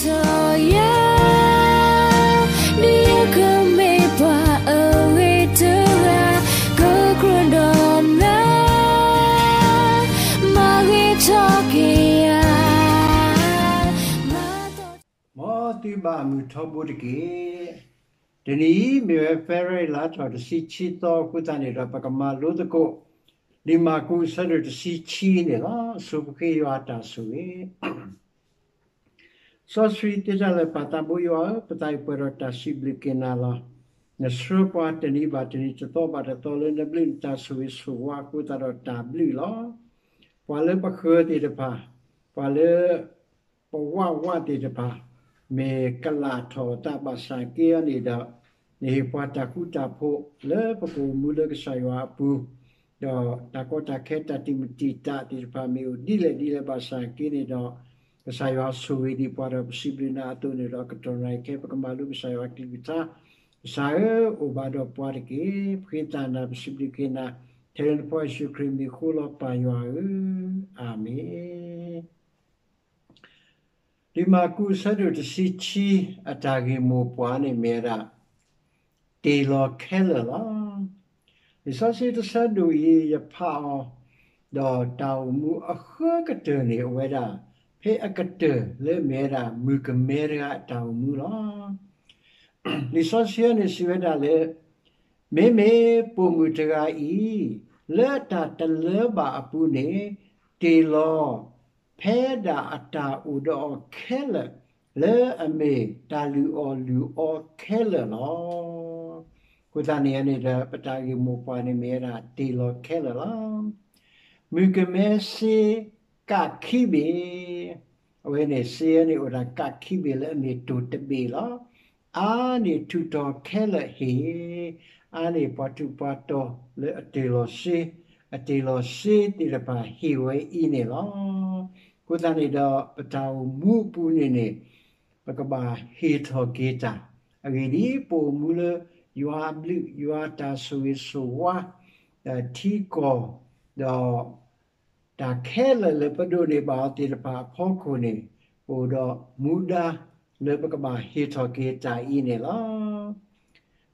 ယၤ, ဒ်ယကမ့ၢ်ပှၤအဂ့ၤတဂၤ, ကကြၢးဒီးနၤ, မၤဂ့ၤထီၣ်က့ၤယၤ, မ်သုဘၣ်မုာ်ထီဘိတက့ၢ်. တနံၤအံၤ မ့ၢ်ဝဲ February လါထီၣ်တဆံခံသီအဃိသတးန့ၣ်ဒီး ပကမၤလိသကိး လံာ်မၢ်ကူးအဆၢဒိၣ်တဆံခံန့ၣ်လီၤ. အဆိပဃ့ယွၤအတၢ်ဆိၣ်ဂ့ၤ စီဆှံသ့တၢ်လၢာ် ပၢ်သးဘိယွၤဧၢ, ပသးအံၤပှဲၤဒီးတၢ်စံးဘျုးက့ၤနၤလီၤ. နဆှၢပှၤတနံၤဘၣ်တနံၤ တသီဘၣ်တသီ လၢနဘျုးနတၢ်ဆိၣ်ဂ့ၤဆိၣ်ဝါအဃိသတးဒီးတၢ်ဘျုးလီၤ. ပှၤလၢပဃၢၤသ့ၣ်တဖၣ်, ပှၤလၢပဝးဝးသ့ၣ်တဖၣ်, မ့ၢ်ကလာ်ထီၣ်အသးဘၣ်ဆၣ်က့အီၤန့ၣ်ဒီး, နဟ့ၣ်ပှၤတၢ်ဃူတၢ်ဖိးလၢပကအိၣ်မူလၢကစၢ်ယွၤအပူၤ, ဒီးတၢ်ကီတၢ်ခဲတၢ်တံာ်မတံာ်တာ်သ့ၣ်တဖၣ် မ့ၢ်အိၣ်ဒ်လဲၣ်ဒ်လဲၣ်ဘၣ်ဆၣ်က့န့ၣ်ဒီး, ကစၢ်ယွၤဆိၣ်ဂ့ၤဒံးပှၤဒီးပစံးဘျုးနၤအသိးန့ၣ်ဒီး ကတီၢ်နၤအံၤခဲ ပကမၤလိကစၢ်ယွၤကလုၢ်ကထါ, ကစၢ်ဧၢ, အိၣ်ဘၣ်ဒီးပှၤတက့ၢ်. ပဃ့သးနၤ ပစံးဘျုးက့ၤနၤ, ထဲလၢနဖိယ့ၣ်ၡူးခရံာ်မံၤအဃိလီၤ ပၢ်ယွၤဧၢ, အၤမ့ၣ်. လံာ်မၢ်ကူးအဆၢဒိၣ်တဆံခံ အတၢ်ဂ့ၢ်မိၢ်ပှၢ်န့ၣ်မ့ၢ်ဝဲဒၣ် တ့ၢ်လီၤခဲလၢာ်လီၤ. လံာ်စီဆှံတဆၢဒိၣ်အံၤ ယဖးအီၤ, ဒီးတၢ်အိၣ်မူအဃၢကတၢၢ်န့ၣ် အဝဲဒၣ် ဖဲအကတၢၢ်လၢမ့ၢ်ဝဲဒၣ် မုၣ်ကမဲတဂၤအတၢ်အိၣ်မူလီၤ. လံာ်စီဆှံန့ၣ်စံးဝဲဒၣ်လၢ မ့မ့ၢ်ပိာ်မုၣ်တဂၤအံၤ လၢတၢ်တလၢဘၣ်အပူၤန့ၣ် တ့ၢ်လီၤ ဖဲဒၣ်အတၢ်အိၣ်ဒီးအီၤခဲလၢာ် လၢအမ့ၢ်တၢ်လုၢ်အီၣ်လုၢ်အီခဲလၢာ်လီၤ. အဃိသတးန့ၣ်န့ၣ်ဒီး ပတၢ်ဂ့ၢ်မိၢ်ပှၢ်န့ၣ်မ့ၢ်ဝဲဒၣ်တ့ၢ်လီၤခဲလၢာ်လီၤ. မုၣ်ကမဲစ့ကးခံဘ့ၣ်, အဝဲန့ၣ် စ့န့ၣ်အိၣ်ဒၣ်ကးခံဘ့ၣ်လၢအမ့ၢ်တိၢ်တဘ့ၣ်လီၤ. အါန့ၢ်ထူးတီၤခဲလၢာ်ဟ့ၣ်, အါန့ၢ်ပှၤထူးပှၤတီၤလၢအတ့ၢ်လီၤစ့, အတ့ၢ်လီၤစ့သ့ၣ်တဖၣ်ဟ့ၣ်ဝဲအံၤန့ၣ်လီၤ. အဃိသတးန့ၣ်ဒီး ပတၢ်အိၣ်မူအပူၤန့ၣ်န့ၣ် ပကဘၣ်ဟ့ၣ်ထီၣ်က့ၤတၢ်, အဂ့ၢ်ဒ်အံၤ, ပအိၣ်မူလၢယွၤအဘျုး ယွၤအတၢ်ဆိၣ်ဂ့ၤဆိၣ်ဝါ ဒီးထံကီၢ်, ဒီးတၢ်ခဲလၢာ်လၢပဒိးန့ၢ်ဘၣ်အီၤသ့ၣ်တဖၣ်အဖီခိၣ်န့ၣ်, ပအိၣ်ဒီးမူဒါလၢပကဘၣ်ဟ့ၣ်ထီၣ်က့ၤတၢ်အံၤန့ၣ်လီၤ.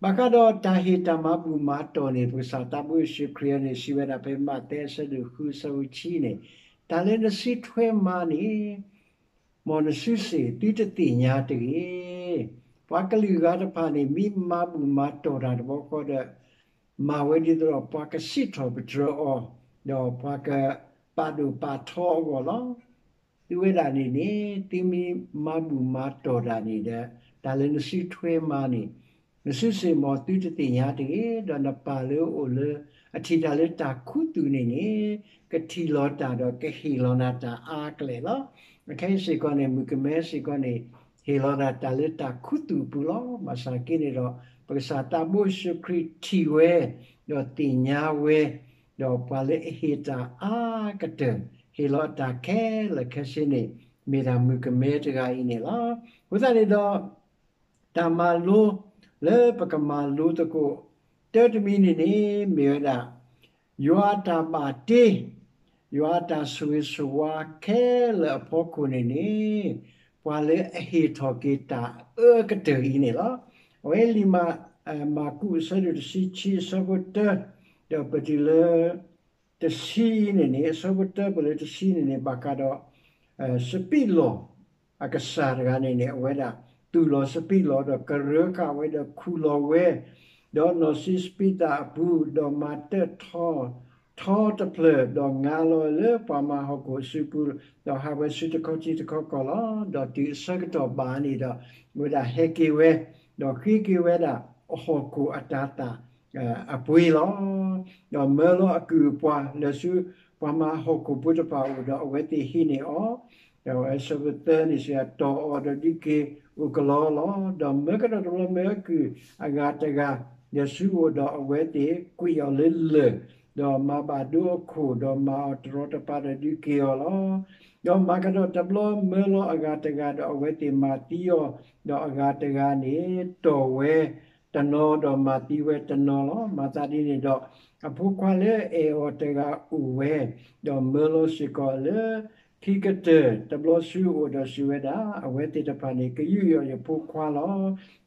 ဘၣ်ဃးဒီးတၢ်ဟ့ၣ်တၢ်မၤဘူၣ်မၤတီၢ်န့ၣ် ပကစၢ်သးဘိယ့ၣ်ၡူးခရံာ်န့ၣ် စံးဝဲဒၣ်ဖဲမးသဲအဆၢဒိၣ်ဃု အဆၢဖိခံန့ၣ်, တၢ်လၢနစုထွဲမၤန့ၣ် မ်နစုစ့ၣ်သုတသ့ၣ်ညါတဂ့ၤ. ပှၤကလုာ်ဂၤတဖၣ်န့ၣ် မ့ၢ်မၤဘူၣ်မၤတီၢ်တၢ်တဘျီဃီဒီး မၤဝဲဒ်သိးဒီးပှၤကစံးထီၣ်ပတြၢၤအီၤ, ဒီးပှၤကပာ်ဒိၣ်ပာ်ထီအဂီၢ်လီၤ. သုဝဲဒၣ်န့ၣ်န့ၣ် သုမ့ၢ်မၤဘူၣ်မၤတီၢ်တၢ်န့ၣ်ဒီး တၢ်လၢနစုထွဲမၤန့ၣ် နစုစ့ၣ်မ်သုတသ့ၣ်ညါတဂ့ၤ, ဒီးနပၢ်လၢအအိၣ်လၢအထံၣ်တၢ်လၢတၢ်ခူသူၣ်န့ၣ်န့ၣ် ကထံၣ်လီၤတၢ်ဒီးကဟ့ၣ်လီၤနၤတၢ်အါကလဲာ်လီၤ. အခဲအံၤစ့ၢ်ကီးန့ၣ် မုၣ်ကမဲစ့ၢ်ကီးန့ၣ် ဟ့ၣ်လီၤနၤတၢ်လၢတၢ်ခူသူၣ်အပူၤလီၤ. ဘၣ်ဆၣ်က့န့ၣ်ဒီး ပကစၢ်သးဘိယ့ၣ်ၡူးခရံာ်ထံၣ်ဝဲ, ဒီးသ့ၣ်ညါဝဲ, ဒီးပှၤလၢအဟ့ၣ်တၢ်အါကတၢၢ် ဟ့ၣ်လီၤအတၢ်ခဲလၢာ်ခဲဆ့န့ၣ် မ့ၢ်ဒၣ်မုၣ်ကမဲတဂၤအံၤန့ၣ်လီၤ. အဃိသတးန့ၣ်ဒီး တၢ်မၤလိလၢပကမၤလိသကိး တၢတမံၤန့ၣ်န့ၣ် မ့ၢ်ဝဲဒၣ် ယွၤအတၢ်ဘၣ်တ့, ယွၤအတၢ်ဆိၣ်ဂ့ၤဆိၣ်ဝါခဲလၢာ်အဖီခိၣ်န့ၣ်န့ၣ် ပှၤလၢအဟ့ၣ်ထီၣ်က့ၤတၢ်အၢကတၢၢ်အံၤန့ၣ်လီၤ. အဝဲလံာ်မၢ်, မၢ်ကူးအဆၢဒိၣ်တဆံခံအဆၢဖိတၢ ဒီးပတုၤလၢ တဆံအံၤန့ၣ်န့ၣ် အဆၢဖိတၢပလၢတဆံန့ၣ်န့ၣ် ဘၣ်ဃးဒီး စပံးလီၢ်အကစၢ်တဂၤန့ၣ်န့ၣ် အဝဲဒၣ်သူၣ်လီၤစပံးလီၢ် ဒီးကရၢဃာ်ဝဲဒီးခူၣ်လီၤဝဲ ဒီးနီၢ်ဆံးစပံးသၣ်အပူၤ ဒီးမၤတၢၢ်ထီ ထီတဖျၢၣ် ဒီးငါလီၤလၢပှၤမၤဟီၣ်ခိၣ်အစုပူၤ ဒီးဟးဝဲဆူတခီထံတခီကီၢ်လီၤ. ဒီးတုၤအဆၢကတီၢ်ဘၣ်န့ၣ်ဒီး အဝဲဒၣ်ဟဲက့ၤဝဲ ဒီးဃ့က့ၤဝဲဒၣ်အဟီၣ်ခိၣ်အတၤသၣ်အပှ့ၤလီၤ. ဒီးမၢလီၤအကုၢ်အပှၤလၢာ်ဆူပှၤမၤဟီၣ်ခိၣ်ဖိတဖၣ်အအိၣ်ဒီးအဝဲသ့ၣ်ဟံးန့ၢ်အီၤ, ဒီးအဆၢဖိသၢန့ၣ်စံး တီၢ်အီၤဒီးဒုးက့ၤအိၣ်ကလီလီၤ. ဒီးမၢကဒီးတဘျီမၢအကုၢ်အဂၤတဂၤ လၢာ်ဆူအအိၣ်ဒီးအဝဲသ့ၣ်ကွံာ်အီၤလၢလၢၢ်, ဒီးမၤဘၣ်ဒိအခိၣ် ဒီးမၤအီၤတရီတပါဒီးဒုးက့ၤအီၤလီၤ. ဒီးမၤကဒီးတဘျီမၢလီၤအဂၤတဂၤဒီးအဝဲသ့ၣ်မၤသံအီၤ, ဒီးအဂၤတဂၤန့ၣ်တီၢ်ဝဲ တနီၤဒီးမၤသံဝဲတနီၤလီၤ. မၤသးဒ်န့ၣ်ဒီး အဖိခွါလၢအအဲၣ်အီၤတဂၤအိၣ်ဝဲ, ဒီးမၢလီၤစ့ၢ်ကီးလၢခံ ခံကတၢၢ်တဘျီဆူအိၣ်ဒီးစံးဝဲဒၣ်, အဝဲသ့ၣ်တဖၣ်န့ၣ် ကယူးယီၣ်ယဖိခွါလီၤ.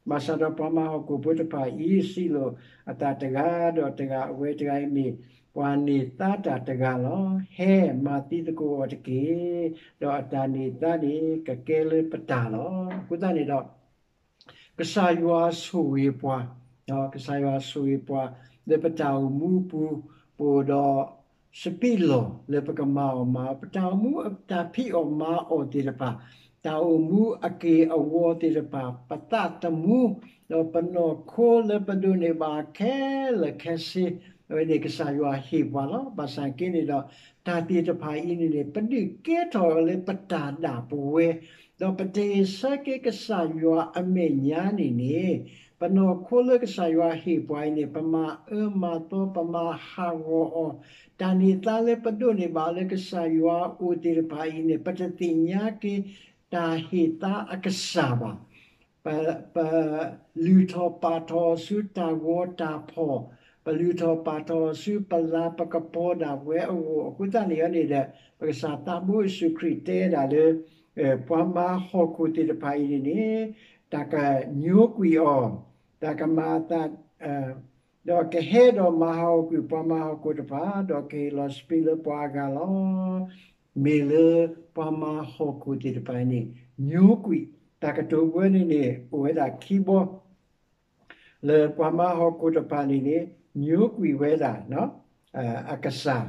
ဘၣ်ဆၣ်ဒီးပှၤမၤဟီၣ်ခိၣ်ဖိတဖၣ်အံၤ စံးလိာ်အသးတဂၤဒီးတဂၤ, အဝဲတဂၤအံၤမ့ၢ်ပှၤန့ၢ်သါတၢ်တဂၤလီၤ. ဟဲမၤသံသကိးအီၤတက့ၢ်, ဒီးအတၢ်န့ၢ်သါန့ၣ် ကကဲလၢပတၢ်လီၤ. အဃိသတးန့ၣ်ဒီး ကစၢ်ယွၤဆိၣ်ဂ့ၤပှၤ, ကစၢ်ယွၤဆိၣ်ဂ့ၤပှၤ လၢပတၢ်အိၣ်မူအပူၤ, ပအိၣ်ဒီးစပံးလီၢ်လၢပကမၤအီၣ်မၤအီ, ပတၢ်အိၣ်မူအတၢ်ဖံးအီၣ်မၤအီၣ်သ့ၣ်တဖၣ်, တၢ်အိၣ်မူအက့ၢ်အဂီၤသ့ၣ်တဖၣ်, ပသးသမူ, ဒီးပနီၢ်ခိလၢပဒိးန့ၢ်ဘၣ်ခဲလၢာ်ခဲဆ့, အဝဲန့ၣ်ကစၢ်ယွၤဟ့ၣ်ပှၤလီၤ. ဘၣ်ဆၣ်က့န့ၣ်ဒီး တၢ်သ့ၣ်တဖၣ်အံၤန့ၣ်န့ၣ် ပဒုးကဲထီၣ်အီၤလၢပတၢ်ဒၣ်ပဝဲ, ဒီးပတဟ့ၣ်ဆၢက့ၤကစၢ်ယွၤအမဲာ်ညါန့ၣ်န့ၣ်, ပနီၢ်ခိလၢကစၢ်ယွၤဟ့ၣ်ပှၤအံၤန့ၣ် ပမၤအၢမၤသီ ပမၤဟးဂီၤအီၤ, တၢ်န့ၢ်သါလၢပဒိးန့ၢ်ဘၣ်လၢကစၢ်ယွၤအအိၣ်သ့ၣ်တဖၣ်အံၤန့ၣ် ပတသ့ၣ်ညါက့ၤတၢ်ဟ့ၣ်သါအကစၢ်ဘၣ်. ပ ပလုၢ်ထီၣ်ပာ်ထီၣ်ဆူတၢ်ဂီၤတၢ်ဖီၣ်, ပလုၢ်ထီၣ်ပာ်ထီၣ်ဆူပလၤပကပီၤဒၣ်ဝဲအဂီၢ်, အဃိသတးန့ၣ်န့ၣ်ဒီး ပကစၢ်သးဘိယ့ၣ်ၡူးခရံာ်တဲဒၣ်လၢ ပှၤမၤဟီၣ်ခိၣ်သ့ၣ်တဖၣ်အံၤန့ၣ်န့ၣ် တၢ်ကညိကွံာ်အီၤ, တၢ်ကမၤအသး ဒီးကဟဲဒီးမၤဟးဂီၤကွံာ်ပှၤမၤဟီၣ်ခိၣ်တဖၣ်, ဒီးကဟ့ၣ်လီၤစပံးလၢပှၤအဂၤလီၤ. မ့ၢ်လၢပှၤမၤဟီၣ်ခိၣ်သ့ၣ်တဖၣ်န့ၣ် ညိကွံာ်, တၢ်ကတိၤဝဲန့ၣ်န့ၣ် အိၣ်ဝဲဒၣ်ခံဘီ, လၢပှၤမၤဟီၣ်ခိၣ်တဖၣ်န့ၣ်န့ၣ် ညိကွံာ်ဝဲဒၣ် အကစၢ်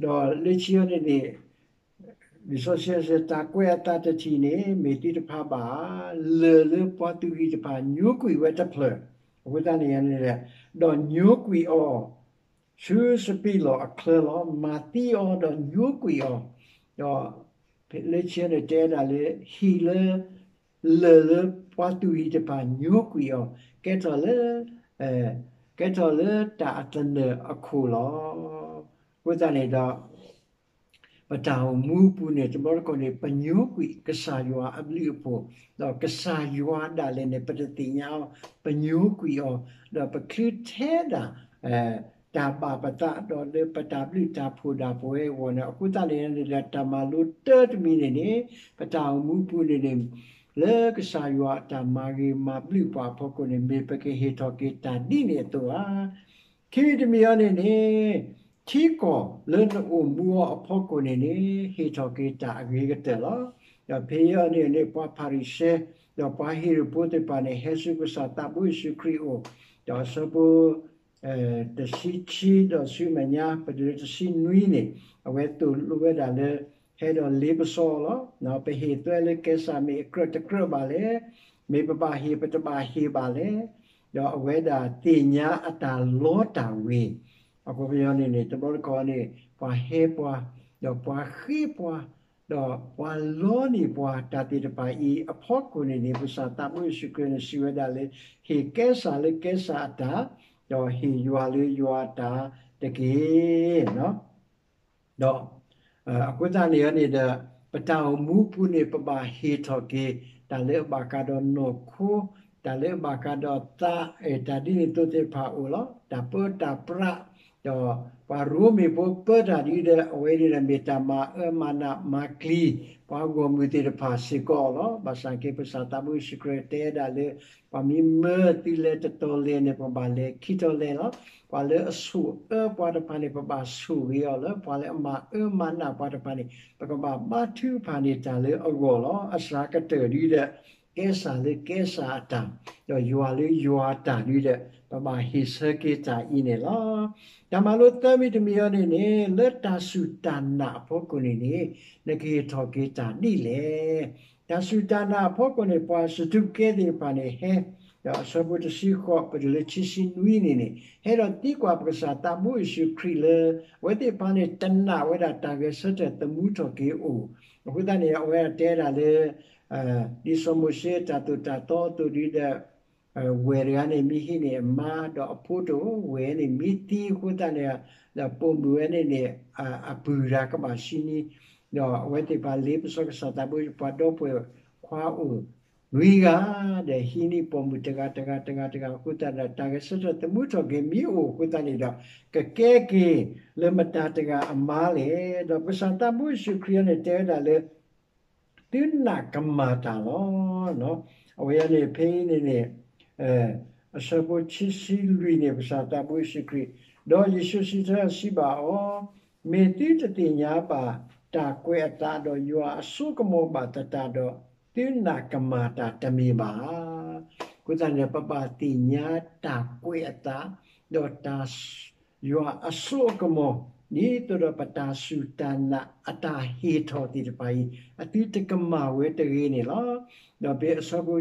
ဒီးလၢခံအီၤန့ၣ်န့ၣ် လံာ်စီဆှံစ့ၢ် တၢ်ကွဲးအသးတထံၣ်န့ၣ် မ့ၢ်သံတဖးဘၣ်ဧါ, လၢၢ်လၢပှၤသူၣ်ဂံၢ်တဖၣ်ညိကွံာ်ဝဲတဖျၢၣ်, အဃိသတးန့ၣ်န့ၣ် ဒီးညိကွံာ်အီၤ ဆူစပံးလီၢ်အချၢလီၤ. မၤသံအီၤဒီးညိကွံာ်အီၤ, ဒီးလၢခံန့ၣ်တဲဒၣ်လၢ ဟံၣ်လၢ လၢၢ်လၢပှၤသူၣ်ဂံၢ်တဖၣ်ညိကွံာ်အီၤ, ကဲထီၣ်လၢ ကဲထီၣ်လၢတၢ်အသနၢၣ်အခိၣ်လီၤ. အဃိသတးန့ၣ်ဒီး ပတၢ်အိၣ်မူအပူၤန့ၣ် တဘျီတခီၣ်န့ၣ် ပညိကွံာ်ကစၢ်ယွၤအဘျုးအဖှိၣ်, ဒီးကစၢ်ယွၤဒၣ်လဲာ်န့ၣ် ပတသ့ၣ်ညါအီၤ, ပညိကွံာ်အီၤ, ဒီးပချုးထဲဒၣ် တၢ်ဘၣ်ပသး ဒီးလၢပတၢ်ဘျုးတၢ်ဖှိၣ်ဒၣ်ပဝဲအဂီၢ်န့ၣ်, အဃိသတးန့ၣ်န့ၣ်ဒီး တၢ်မၤလိတၢတမံၤန့ၣ်န့ၣ် ပတၢ်အိၣ်မူအပူၤန့ၣ်န့ၣ် လၢကစၢ်ယွၤအတၢ်မၤဂ့ၤမၤဘျုးပှၤအဖီခိၣ်န့ၣ် မ့ၢ်ပကဟ့ၣ်ထီၣ်က့ၤတၢ်ဒ်န့ၣ်အသိးဧါ. ခံမံၤတမံၤအံၤန့ၣ်န့ၣ် ထံကီၢ်လၢနအိၣ်မူအီၤအဖီခိၣ်န့ၣ်န့ၣ် ဟ့ၣ်ထီၣ်က့ၤတၢ်အဂ့ၤကတၢၢ်လီၤ. ဒီးဖဲအံၤန့ၣ်န့ၣ် ပှၤဖၤရံၤၡဲ ဒီးပှၤဟ့ရိၣ်ဖိသ့ၣ်တဖၣ်န့ၣ် ဟဲဆူကစၢ်သးဘိယ့ၣ်ၡူးခရံာ်အအိၣ်, ဒီးအဆၢဖိ တဆံခံဒီးဆူမဲာ်ညါ ပတုၤလၢတဆံနွံန့ၣ် အဝဲသိၣ်လိဝဲဒၣ်လၢ ဟဲဒီးလ့ပစီအီၤလီၤ. ပဟ့ၣ်သွဲလၢကဲစၢ်မ့ၢ်အကြၢးတကြၢးဘၣ်လဲၣ်, မ့ၢ်ပဘၣ်ဟ့ၣ်ပတဘၣ်ဟ့ၣ်ဘၣ်လဲၣ်, ဒီးအဝဲဒၣ်သ့ၣ်ညါအတၢ်လီတၢ်ဝ့ၤ, အဃိပညီန့ၣ်န့ၣ် တဘျီတခီၣ်န့ၣ် ပှၤဟဲပှၤ, ဒီးပှၤဃ့ပှၤ, ဒီးပှၤလီန့ၢ်ပှၤတၢ်သ့ၣ်တဖၣ်အံၤအဖီခိၣ်န့ၣ်န့ၣ် ပကစၢ်သးဘိယ့ၣ်ၡူးခရံာ်န့ၣ် စံးဝဲဒၣ်လၢ ဟ့ၣ်ကဲစၢ်လၢကဲစၢ်အတၢ်, ဒီးဟ့ၣ်ယွၤလၢယွၤအတၢ်တက့ၢ်. ဒီး အဃိသတးန့ၣ်န့ၣ်ဒီး ပတၢ်အိၣ်မူပူၤန့ၣ် ပဘၣ်ဟ့ၣ်ထီၣ်က့ၤ တၢ်လၢအဘၣ်ဃးဒီးနီၢ်ခိ, တၢ်လၢအဘၣ်ဃးဒီးသး, တၢ်ဒ်န့ၣ်အသိးသ့ၣ်တဖၣ်အိၣ်လီၤ. တၢ်ပၢတၢ်ပြး, ဒီးပှၤရိမ့ၤဖိပၢတၢ်ဒ်ဒီး အဝဲန့ၣ်ဒီးမ့ၢ်တၢ်မၤအၢမၤနးမၤကျံၤ ပှၤဂီၢ်မုၢ်သ့ၣ်တဖၣ်စ့ၢ်ကီးလီၤ. ဘၣ်ဆၣ်က့ပကစၢ်သးဘိယ့ၣ်ၡူးခရံာ်တဲဒၣ်လၢ ပှၤမ့ၢ်မၢသုလဲၤတတီၤလဲၣ်န့ၣ် ပဘၣ်လဲၤခံတီၤလဲၣ်လီၤ. ပှၤလၢအဆိၣ်အၢပှၤတဖၣ်န့ၣ် ပဘၣ်ဆိၣ်ဂ့ၤအီၤလီၤ. ပှၤလၢအမၤအၢမၤနးပှၤတဖၣ်န့ၣ် ပကဘၣ်ဘါထုကဖၣ်န့ၢ်တၢ်လၢအဂီၢ်လီၤ. အစှၤကတၢၢ်ဒ်ဒီး ကဲစၢ်လၢကဲစၢ်အတၢ်, ဒီးယွၤလၢယွၤအတၢ်ဒ်ဒီး ပဘၣ်ဟ့ၣ်ဆၢက့ၤတၢ်အံၤန့ၣ်လီၤ. တၢ်မၤလိသၢမံၤတမံၤအံၤန့ၣ်န့ၣ် လၢတၢ်စူၢ်တၢ်နာ်အဖီခိၣ်န့ၣ်န့ၣ် နကဟ့ၣ်ထီၣ်က့ၤတၢ်ဒ်လဲၣ်. တၢ်စူၢ်တၢ်နာ်အဖီခိၣ်န့ၣ် ပှၤစဒူးကဲသ့ၣ်တဖၣ်န့ၣ်ဟဲ, ဒီးအဆၢဖိတဆံဃိး ပတုၤလၢခံဆံနွံန့ၣ်န့ၣ် ဟဲဒီးသံကွၢ်ပကစၢ်သးဘိယ့ၣ်ၡူးခရံာ်လၢ အဝဲသ့ၣ်တဖၣ်န့ၣ်တနာ်ဝဲဒၣ်တၢ်ဂဲၤဆၢထၢၣ်သမူထီၣ်က့ၤအိၣ်, အဃိသတးန့ၣ် အဝဲဒၣ်တဲဒၣ်လၢ ဒ်စီၤမိၤၡ့တၢ်သိၣ်တၢ်သီအသိးဒ်ဒီး ဝဲၢ်တဂၤန့ၣ် မ့ၢ်ဟံးန့ၢ်အမါ ဒီးအဖိတအိၣ်, ဝဲၢ်န့ၣ်မ့ၢ်သံအဃိသတးန့ၣ် ဒီးပိာ်မုၣ်ဝဲန့ၣ်န့ၣ် အပုၢ်တဂၤကဘၣ်ဆံနံၤ, ဒီးအဝဲသ့ၣ်တဖၣ်လ့ပစီကစၢ်သးဘိ ပှၤဒီပုၢ်ဝဲၢ်ခွါအိၣ် နွံဂၤ ဒီးဟံးန့ၢ်ပိာ်မုၣ်တဂၤတဂၤတဂၤတဂၤအဃိသတးဒီး တၢ်ဂဲၤဆၢထၢၣ်သမူထီၣ်က့ၤမ့ၢ်အိၣ်အဃိသတးန့ၣ်ဒီး ကကဲက့ၤလၢမတၤတဂၤအမါလဲၣ်. ဒီးပကစၢ်သးဘိယ့ၣ်ၡူးခရံာ်အံၤန့ၣ် တဲဝဲဒၣ်လၢ သုနာ်ကမၣ်တၢ်လီၤ. အဝဲအံၤန့ၣ် ဖဲအံၤန့ၣ်န့ၣ် အဆၢဖိခံဆံလွံၢ်န့ၣ် ပကစၢ်သးဘိယ့ၣ်ၡူးခရံာ်, ဒီးယ့ၣ်ၡူးစံးဆၢစံးဘၣ်အီၤ, မ့ၢ်သုတသ့ၣ်ညါဘၣ်တၢ်ကွဲးအသး ဒီးယွၤအစိကမီၤဘၣ်သတးဒီး, သုနာ်ကမၣ်တၢ်တမ့ၢ်ဘၣ်ဧါ. အဃိသတးန့ၣ် ပဘၣ်သ့ၣ်ညါတၢ်ကွဲးအသး ဒီးတၢ် ယွၤအစိအကမီၤ ဒ်သိးဒီးပတၢ်စူၢ်တၢ်နာ်အတၢ်ဟ့ၣ်ထီၣ်သ့ၣ်တဖၣ်အံၤ အသုတကမၣ်ဝဲတဂ့ၤန့ၣ်လီၤ. ဒီးဖဲအဆၢဖိ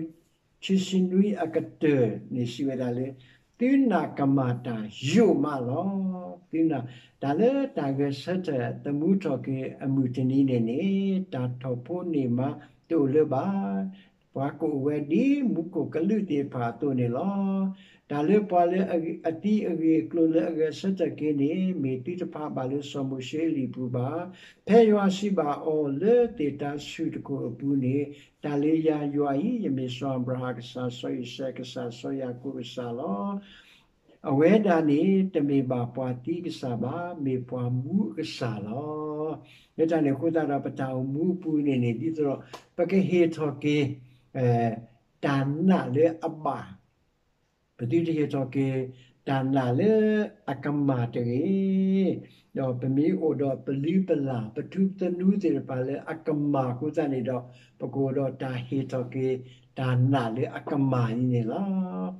ခံဆံနွံအကတၢၢ်န့ၣ် စံးဝဲဒၣ်လၢ သုနာ်ကမၣ်တၢ်ယိာ်မးလီၤ. သုနာ် တၢ်လၢတၢ်ဂဲၤဆၢထၢၣ်သမူထီၣ်က့ၤအမုၢ်တနံၤန့ၣ်န့ၣ် တၢ်ထီၣ်ဖိန့ၢ်မးတအိၣ်လၢၤဘၣ်. ပှၤကအိၣ်ဝဲဒ်မူခိၣ်ကလူးသ့ၣ်တဖၣ်အသိးန့ၣ်လီၤ. တၢ်လၢပှၤလၢအသံအဂ့ၢ်အကျိၤလၢအဂဲၤဆၢထၢၣ်က့ၤန့ၣ် မ့ၢ်သုတဖးဘၣ်လၢစီၤမိၤၡ့အလံာ်ပူၤဘၣ်. ဖဲယွၤစံးဘၣ်အီၤလၢသ့ၣ်တၤဆူၣ်တခိၣ်အပူၤန့ၣ်, တၢ်လၢယၤယွၤအံၤ ယမ့ၢ်စီၤအၤဘြၤဟၣ်ကစၢ်, စီၤအံၤစဲးကစၢ်, စီၤယၤကိာ်ကစၢ်လီၤ. အဝဲဒၣ်န့ၣ် တမ့ၢ်ဘၣ်ပှၤသံကစၢ်ဘၣ်, မ့ၢ်ပှၤမူအကစၢ်လီၤ. လၢတၢ်န့ၣ်အဃိသတးဒီး ပတၢ်အိၣ်မူအပူၤန့ၣ်န့ၣ် ဒ်သိးဒီး ပကဟ့ၣ်ထီၣ်က့ၤ တၢ်နာ်လၢအဘၣ်, ပသုတဟ့ၣ်ထီၣ်က့ၤ တၢ်နာ်လၢအကမၣ်တဂ့ၤ. ဒီးပမ့ၢ်အိၣ်ဒီးပလုၢ်ပလၢ် ပထူပသနူသ့ၣ်တဖၣ်လၢအကမၣ်အဃိသတးန့ၣ်ဒီး ပကအိၣ်ဒီးတၢ်ဟ့ၣ်ထီၣ်က့ၤ တၢ်နာ်လၢအကမၣ်အံၤန့ၣ်လီၤ.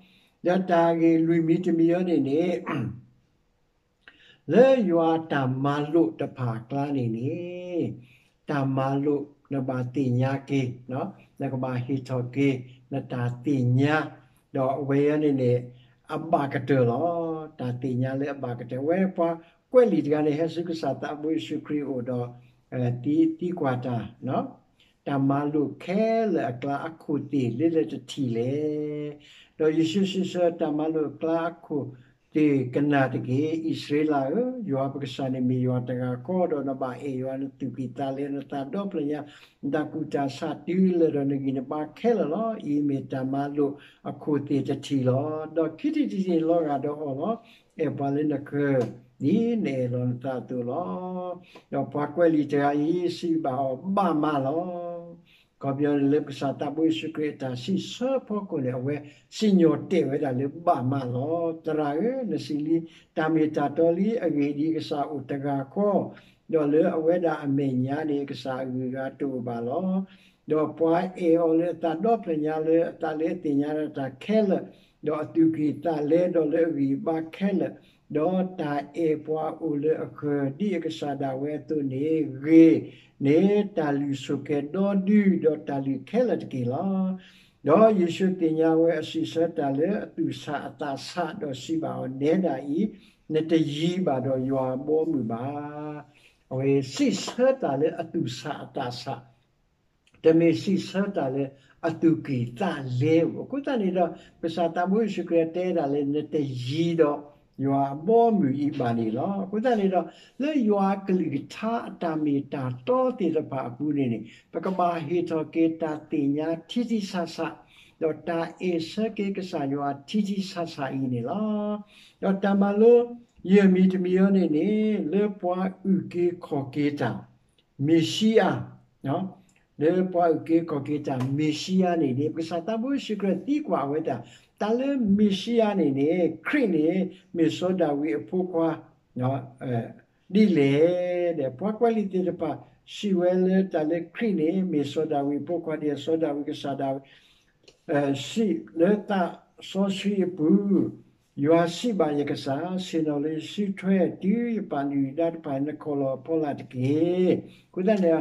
ဒီးတၢ်ဂ့ၢ်လွံၢ်မံၤတမံၤအံၤန့ၣ်န့ၣ် လၢယွၤအတၢ်မၤလိာ်တဖၣ်အကျါန့ၣ်န့ၣ်, တၢ်မၤလိာ်နဘၣ်သ့ၣ်ညါက့ၤ, နကဘၣ်ဟ့ၣ်ထီၣ်က့ၤ နတၢ်သ့ၣ်ညါ, ဒီးအဝဲအံၤန့ၣ်န့ၣ် အဘၣ်ကတၢၢ်လီၤ. တၢ်သ့ၣ်ညါလၢအဘၣ်ကတၢၢ် အဝဲပှၤကွဲးလံာ်တဂၤန့ၣ် ဟဲဆူကစၢ်သးဘိယ့ၣ်ၡူးခရံာ်အအိၣ်ဒီး သံကွၢ်တၢ် တၢ်မၤလိာ်ခဲလၢာ်အကျါအခိၣ်သ့ၣ်လၢလၢတထံၣ်လဲၣ်. ဒီးယ့ၣ်ၡူးစံးဆၢ တၢ်မၤလိာ်အကျါအခိၣ်သ့ၣ်ကနၣ်တက့ၢ်. အံၣ်စရ့လးဧၢ, ယွၤပကစၢ်န့ၣ်မ့ၢ်ယွၤတဂၤဃီ, ဒီးနဘၣ်အဲၣ်ယွၤနသူၣ်ကံၢ်သးလဲ, နသးဒီဖျၢၣ်ညါ, နတၢ်ကူၣ်တၢ်ဆးတုၤလၢာ်ဒီးနဂံၢ်နဘါခဲလၢာ်လီၤ. အံၤမ့ၢ်တၢ်မၤလိာ်အခိၣ်သ့ၣ်တထံၣ်လီၤ. ဒီးခံထံၣ်တထံၣ်န့ၣ်လီၤဂာ်ဒီးအီၤလီၤ. အဲၣ်ပှၤလၢနဃၢၤ ဒ်နအဲၣ်လီၤနသးအသိးလီၤ. ဒီးပှၤကွဲးလံာ်တဂၤအံၤ စံးဘၣ်အီၤ ဘၣ်မးလီၤ. အခီပညီန့ၣ်လၢပကစၢ်သးဘိယ့ၣ်ၡူးခရံာ်အတၢ်စံးဆၢဖီခိၣ်န့ၣ် အဝဲစံၣ်ညီၣ်တဲာ်ဝဲဒၣ်လၢဘၣ်မးလီၤ. သရၣ်ဧၢ, နစံးလံ, တၢ်မ့ၢ်တၢ်တီလံ, အဂ့ၢ်ဒ်အံၤ, ကစၢ်အိၣ်တဂၤဃီ, ဒီးလၢအဝဲဒၣ်အမဲာ်ညါန့ၣ် ကစၢ်အဂုၤအဂၤတအိၣ်ဘၣ်လီၤ. ဒီးပှၤအဲၣ်အီၤလၢအသးဒီဖျၢၣ်ညါ, လၢအသးလၢအသ့ၣ်ညါတၢ်ခဲလၢာ်, ဒီးအသူၣ်ကံၢ်သးလဲ, ဒီးလၢအဂံၢ်အဘါခဲလၢာ်, ဒီးတၢ်အဲၣ်ပှၤအိၣ်လၢအဃၢၤ ဒ်အကစၢ်ဒၣ်ဝဲအသိးန့ၣ်, ဂ့ၤန့ၢ်တၢ်လုၢ်ဆိၣ်ကဲၤဒီဒုၣ်ဒီးတၢ်လုၢ်ခဲလၢာ်တက့ၢ်လီၤ. ဒီးယ့ၣ်ၡူးသ့ၣ်ညါဝဲအစံးဆၢတၢ်လၢအသူၣ်ဆးအသးဆး, ဒီးစံးဘၣ်အီၤ, နဲဒၣ်အံၤ, နတယံၤဘၣ်ဒီးယွၤအဘီအမုၢ်ဘၣ်. အဝဲစံးဆၢတၢ်လၢအသူၣ်ဆးအသးဆး တမ့ၢ်စံးဆၢတၢ်လၢအသူၣ်ကံၢ်သးလဲဧိၤ. အဃိသတးန့ၣ်ဒီး ကစၢ်သးဘိယ့ၣ်ၡူးခရံာ်တဲဒၣ်လၢ နတယံၤဒီးယွၤအဘီအမုၢ်အံၤဘၣ်န့ၣ်လီၤ. အဃိသတးန့ၣ်ဒီး လၢယွၤအကလုၢ်ကထါအတၢ်မ့ၢ်တၢ်တီသ့ၣ်တဖၣ်အပူၤန့ၣ်န့ၣ် ပကဘၣ်ဟ့ၣ်ထီၣ်က့ၤတၢ်သ့ၣ်ညါထံထံဆးဆး, ဒီးတၢ်အဲၣ်ဆၢက့ၤကစၢ်ယွၤထံထံဆးဆးအံၤန့ၣ်လီၤ. ဒီးတၢ်မၤလိယဲၢ်မံၤတမံၤအံၤန့ၣ်န့ၣ် လၢပှၤအုၣ်က့ၤခီၣ်က့ၤတၢ် မ့ၣ်ၡံအၤ, လၢပှၤအုၣ်က့ၤခီၣ်က့ၤတၢ်မ့ၣ်ၡံအၤန့ၣ်န့ၣ် ပကစၢ်သးဘိယ့ၣ်ၡူးခရံာ်သံကွၢ်ဝဲဒၣ်, တၢ်လၢမ့ၣ်ၡံအၤန့ၣ်န့ၣ် ခရံာ်န့ၣ် မ့ၢ်စီၤဒၤဝံးအဖိခွါ ဒ်လဲၣ်. ဒီးပှၤကွဲးလံာ်သ့ၣ်တဖၣ် စံးဝဲလၢတၢ်လၢခရံာ်န့ၣ် မ့ၢ်စီၤဒၤဝံးအဖိခွါဒ်အံၤ, စီၤဒၤဝံးကစၢ်ဒၣ်ဝဲ စံးလၢသးစီဆှံအပူၤ, ယွၤစံးဘၣ်ယကစၢ်, ဆ့ၣ်နီၤလၢယစုထွဲ တုၤယပာ်နုၢ်နဒါတဖၣ် နခီၣ်လီၢ်အဖီလာ်တက့ၢ်. အဃိသတးန့ၣ်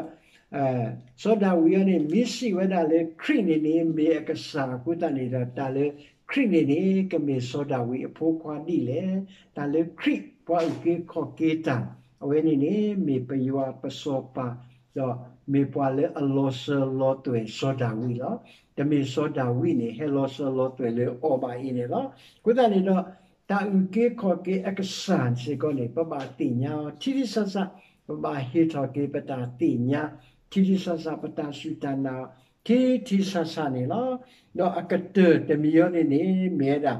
စီၤဒၤဝံးအံၤန့ၣ် မ့ၢ်စံးဝဲဒၣ်လၢခရံာ်န့ၣ်န့ၣ် မ့ၢ်အကစၢ်အဃိသတးန့ၣ်ဒီး တၢ်လၢခရံာ်န့ၣ်န့ၣ် ကမ့ၢ်စီၤဒၤဝံးအဖိခွါဒ်လဲၣ်. တၢ်လၢခရံာ်ပှၤအုၣ်က့ၤခီၣ်က့ၤတၢ် အဝဲန့ၣ်န့ၣ် မ့ၢ်ပယွၤပစီၤပၤ ဒီးမ့ၢ်ပှၤလၢအလီၤစၢၤလီၤသွဲၣ်စီၤဒၤဝံးလီၤ. တမ့ၢ်စီၤဒၤဝံးန့ၣ် ဟဲလီၤစၢၤလီၤသွဲၣ်လၢအီၤဘၣ်အံၤန့ၣ်လီၤ. အဃိသတးန့ၣ်ဒီး တၢ်အုၣ်က့ၤခီၣ်က့ၤအကစၢ်စ့ၢ်ကီးန့ၣ် ပဘၣ်သ့ၣ်ညါအီၤထံထံဆးဆး, ပဘၣ်ဟ့ၣ်ထီၣ်က့ၤပတၢ်သ့ၣ်ညါထံထံဆးဆး, ပတၢ်စူၢ်တၢ်နာ် ထံထံဆးဆးန့ၣ်လီၤ. ဒီးအကတၢၢ်တမံၤအံၤန့ၣ်န့ၣ် မ့ၢ်ဝဲဒၣ်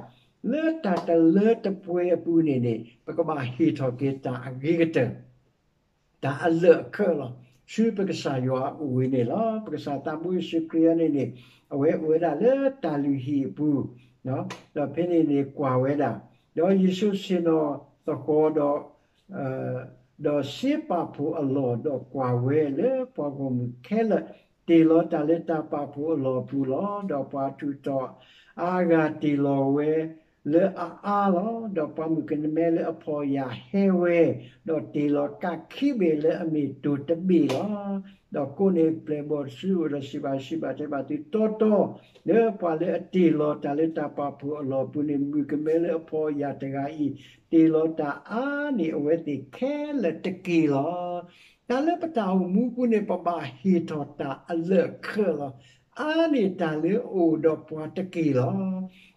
လၢတၢ်တလၢတပှဲၤအပူၤန့ၣ်န့ၣ် ပကဘၣ်ဟ့ၣ်ထီၣ်က့ၤတၢ်အဂ့ၤကတၢၢ် တၢ်အလၢာ်အခၢးလီၤ. ဆူပကစၢ်ယွၤအအိၣ်ဝဲန့ၣ်လီၤ. ပကစၢ်သးဘိယ့ၣ်ၡူးခရံာ်အံၤန့ၣ်န့ၣ် အဝဲအိၣ်ဝဲဒၣ်လၢတၢ်လုၢ်ဟံၣ်အပူၤ, ဒီးဖဲန့ၣ်န့ၣ်ကွၢ်ဝဲဒၣ်, ဒီးယ့ၣ်ၡူးဆ့ၣ်နီၤသဃီၤဒီး ဒီးစ့ပာ်ဖှိၣ်အလီၢ်, ဒီးကွၢ်ဝဲလၢပှၤဂီၢ်မုၢ်ခဲလၢာ် တ့ၢ်လီၤတၢ်လၢတၢ်ပာ်ဖှိၣ်အလီၢ်အပူၤလီၤ. ဒီးပှၤထူးတီၤအါဂၤတ့ၢ်လီၤဝဲလၢအအါလီၤ. ဒီးပှၤမုၣ်ကမဲလၢအဖီၣ်ယာ်ဟဲဝဲ, ဒီးတ့ၢ်လီၤကးခံဘ့ၣ်လၢအမ့ၢ်တိၢ်တဘ့ၣ်လီၤ. ဒီးကိးန့ၢ်ပျဲၢ်ဘီၣ်ဆူအအိၣ်ဒီးစံးဘၣ်, စံးဘၣ်တဲဘၣ်သုတီတီ, လၢပှၤလၢအတ့ၢ်လီၤတၢ်လၢတၢ်ပာ်ဖှိၣ်အလီၢ်အပူၤန့ၣ် မုၣ်ကမဲလၢအဖီၣ်ယာ်တဂၤအံၤ တ့ၢ်လီၤတၢ်အါန့ၢ်အဝဲသ့ၣ်ခဲလၢာ်တက့ၢ်လီၤ. တၢ်လၢပတၢ်အိၣ်မူပူၤန့ၣ် ပဘၣ်ဟ့ၣ်ထီၣ်တၢ်အလၢာ်အခၢးလီၤ. အါန့ၢ်တၢ်လၢအအိၣ်ဒီးပှၤတက့ၢ်လီၤ.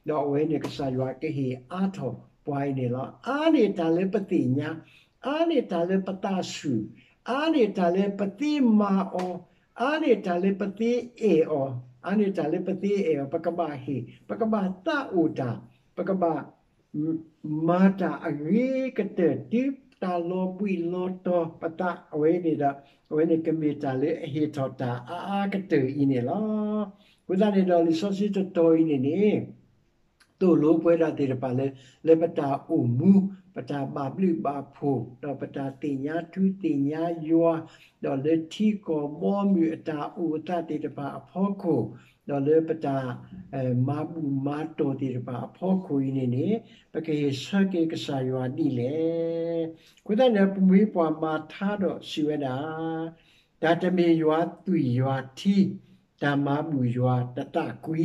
ဒီးအဝဲန့ၣ်ကစၢ်ယွၤကဟ့ၣ်အါထီၣ်ပှၤအံၤန့ၣ်လီၤ. အါန့ၢ်တၢ်လၢပသ့ၣ်ညါ, အါန့ၢ်တၢ်လၢပသးဆူၣ်, အါန့ၢ်တၢ်လၢပသ့မၤအီၤ, အါန့ၢ်တၢ်လၢပသ့အဲၣ်အီၤ, အါန့ၢ်တၢ်လၢပသ့အဲၣ်အီၤ, ပကဘၣ်ဟ့ၣ်, ပကဘၣ်သးအိၣ်တၢ်, ပကဘၣ် မၤတၢ်အဂ့ၤကတၢၢ်တုၤတၢ်လီၤဘှံးလီၤတီၤပသးအဝဲန့ၣ်ဒီး အဝဲန့ၣ်ကမ့ၢ်တၢ်လၢအဟ့ၣ်ထီၣ်တၢ်အါအါကတၢၢ်အံၤန့ၣ်လီၤ. အဃိသတးန့ၣ်ဒီး လံာ်စီဆှံတတီၤအံၤန့ၣ်န့ၣ် သိၣ်လိပဝဲဒၣ်သ့ၣ်တဖၣ်လၢ လၢပတၢ်အိၣ်မူ ပတၢ်ဘၣ်ဘျုးဘၣ်ဖှိၣ် ဒီးပတၢ်သ့ၣ်ညါထူသ့ၣ်ညါယွၤ ဒီးလၢထံကီၢ်ဘီမုၢ်အတၢ်အိၣ်အသးသ့ၣ်တဖၣ်အဖီခိၣ် ဒီးလၢပတၢ် မၤဘူၣ်မၤတီၢ်သ့ၣ်တဖၣ်အဖီခိၣ်အံၤန့ၣ်န့ၣ် ပကဟ့ၣ်ဆၢက့ၤကစၢ်ယွၤဒ်လဲၣ်. အဃိသတးန့ၣ် ပမ့ၢ်ပှၤမၤထါဒီးစံးဝဲဒၣ် တၢ်တမ့ၢ်ယွၤသွံၣ်ယွၤထံ, တၢ်မၤဘူၣ်ယွၤတသးကွံ.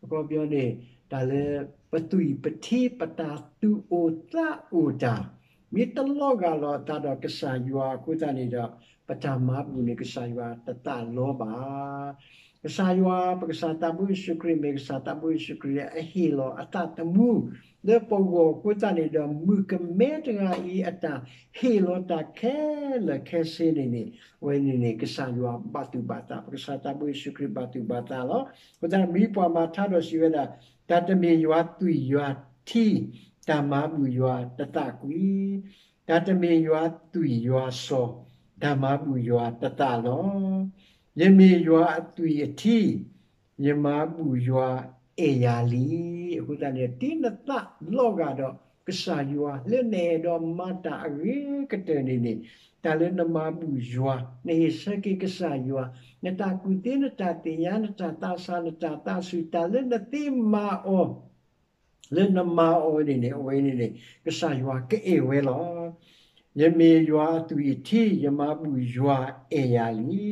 အခီပညီန့ၣ် တၢ်လၢပသွံၣ်ပထံ ပတၢ်သူၣ်အိၣ်သးအိၣ်တၢ် မ့ၢ်တလီၤဂာ်လီၤအသးဒီးကစၢ်ယွၤအဃိသတးန့ၣ်ဒီး ပတၢ်မၤဘူၣ်န့ၣ် ကစၢ်ယွၤတသးလီဘၣ်. ကစၢ်ယွၤ ပကစၢ်သးဘိယ့ၣ်ၡူးခရံာ် မ့ၢ်ကစၢ်သးဘိယ့ၣ်ၡူးခရံာ်လၢ အဟ့ၣ်လီၤအသးသမူ လၢပဂီၢ်အဃိသတးန့ၣ်ဒီး မုၣ်ကမဲတဂၤအံၤအတၢ်ဟ့ၣ်လီၤတၢ်ခဲလၢာ်ခဲဆ့န့ၣ်န့ၣ် အဝဲန့ၣ်န့ၣ် ကစၢ်ယွၤဘၣ်သူၣ်ဘၣ်သး, ပကစၢ်သးဘိယ့ၣ်ၡူးခရံာ်ဘၣ်သူၣ်ဘၣ်သးလီၤ. အဃိသတး မ့ၢ်ပှၤမၤထါဒီးစံးဝဲဒၣ်, တၢ်တမ့ၢ်ယွၤသွံၣ်ယွၤထံ, တၢ်မၤဘူၣ်ယွၤတသးကွံ. တၢ်တမ့ၢ်ယွၤသွံၣ်ယွၤစီၤ, တၢ်မၤဘူၣ်ယွၤတသးလီၤ. ယမ့ၢ်ယွၤအသွံၣ်အထံ, ယမၤဘူၣ်ယွၤအဲၣ်ယၤလံ. အဃိသတးန့ၣ် တုၤနသးလီၤဂာ်ဒီးကစၢ်ယွၤ လၢနအဲၣ်ဒိးမၤတၢ်အဂ့ၤကတၢၢ်န့ၣ်န့ၣ်, တၢ်လၢနမၤဘူၣ်ယွၤ, နဟ့ၣ်ဆၢက့ၤကစၢ်ယွၤ, နတၢ်ကူၣ်သ့, နတၢ်သ့ၣ်ညါ, နတၢ်သးဆး, နတၢ်သးဆူၣ်, တၢ်လၢနသ့မၤအီၤ လၢနမၤအီၤန့ၣ်န့ၣ် အဝဲန့ၣ်န့ၣ် ကစၢ်ယွၤကအဲၣ်ဝဲလီၤ. ယမ့ၢ်ယွၤအသွံၣ်အထံ, ယမၤဘူၣ်ယွၤအဲၣ်ယၤလံ.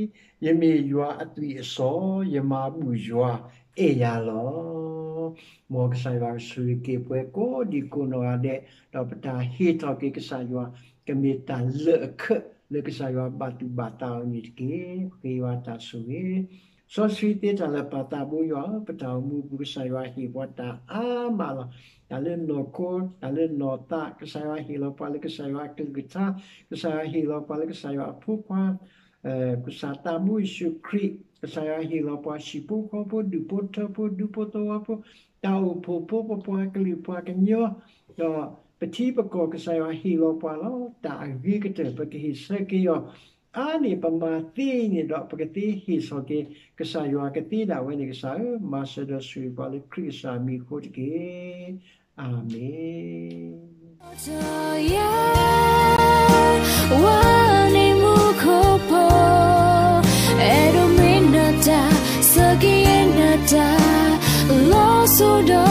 ယမ့ၢ်ယွၤအသွံၣ်အစီၤ, ယမၤဘူၣ်ယွၤအဲၣ်ယၤလီၤ. မ်ကစၢ်ယွၤကဆိၣ်ဂ့ၤက့ၤပှၤကိးဒံကိးနီၢ်ဂၤဒဲး, ဒီးပတၢ်ဟ့ၣ်ထီၣ်က့ၤကစၢ်ယွၤ ကမ့ၢ်တၢ်လၢာ်အခၢးလၢကစၢ်ယွၤဘၣ်သူၣ်ဘၣ်သးအီၤန့ၣ်တက့ၢ်. ပဃ့ယွၤတၢ်ဆိၣ်ဂ့ၤ စီဆှံသ့တၢ်လၢာ်ပၢ်သးဘိယွၤဧၢ, ပတၢ်အိၣ်မူအပူၤ ကစၢ်ယွၤဟ့ၣ်ပှၤတၢ်အါမးလီၤ. တၢ်လၢနီၢ်ခိ, တၢ်လၢနီၢ်သး, ကစၢ်ယွၤဟ့ၣ်လီၤပှၤလၢကစၢ်ယွၤအကလုၢ်ကထါ, ကစၢ်ယွၤဟ့ၣ်လီၤပှၤလၢကစၢ်ယွၤအဖိခွါ, ကစၢ်သးဘိယ့ၣ်ၡူးခရံာ်, ကစၢ်ယွၤဟ့ၣ်လီၤပှၤဟံၣ်ဖိဃီဖိ, ဒူၣ်ဖိထၢဖိ, ဒူဖိသဝီဖိ, တၢ်အိၣ်ဖှိၣ်ဖိ, ပပှၤကလုာ်ပှၤကညီ, ဒီးပထံပကီၢ် ကစၢ်ယွၤဟ့ၣ်လီၤပှၤလီၤ. တၢ်အဂ့ၤကတၢၢ် ပကဟ့ၣ်ဆၢက့ၤအီၤ အါန့ၢ်ပမၤသ့အံၤန့ၣ်ဒီး ပကသ့ဟ့ၣ်ဆီၣ်က့ၤ ကစၢ်ယွၤကသ့ဒၣ်ဝဲန့ၣ် ကစၢ်ဧၢ, မၤစၢၤဒီးဆိၣ်ဂ့ၤပှၤလၢခရံာ်ကစၢ်အမံၤအဃိတက့ၢ်. အၤမ့ၣ်. ဝၤန့ၣ်မူခိၣ်ဖိ, အဲၣ်ဒိးမ့ၢ်နတၢ်, စၢကယဲၢ်နတၢ်, လီၤစိၤဒီး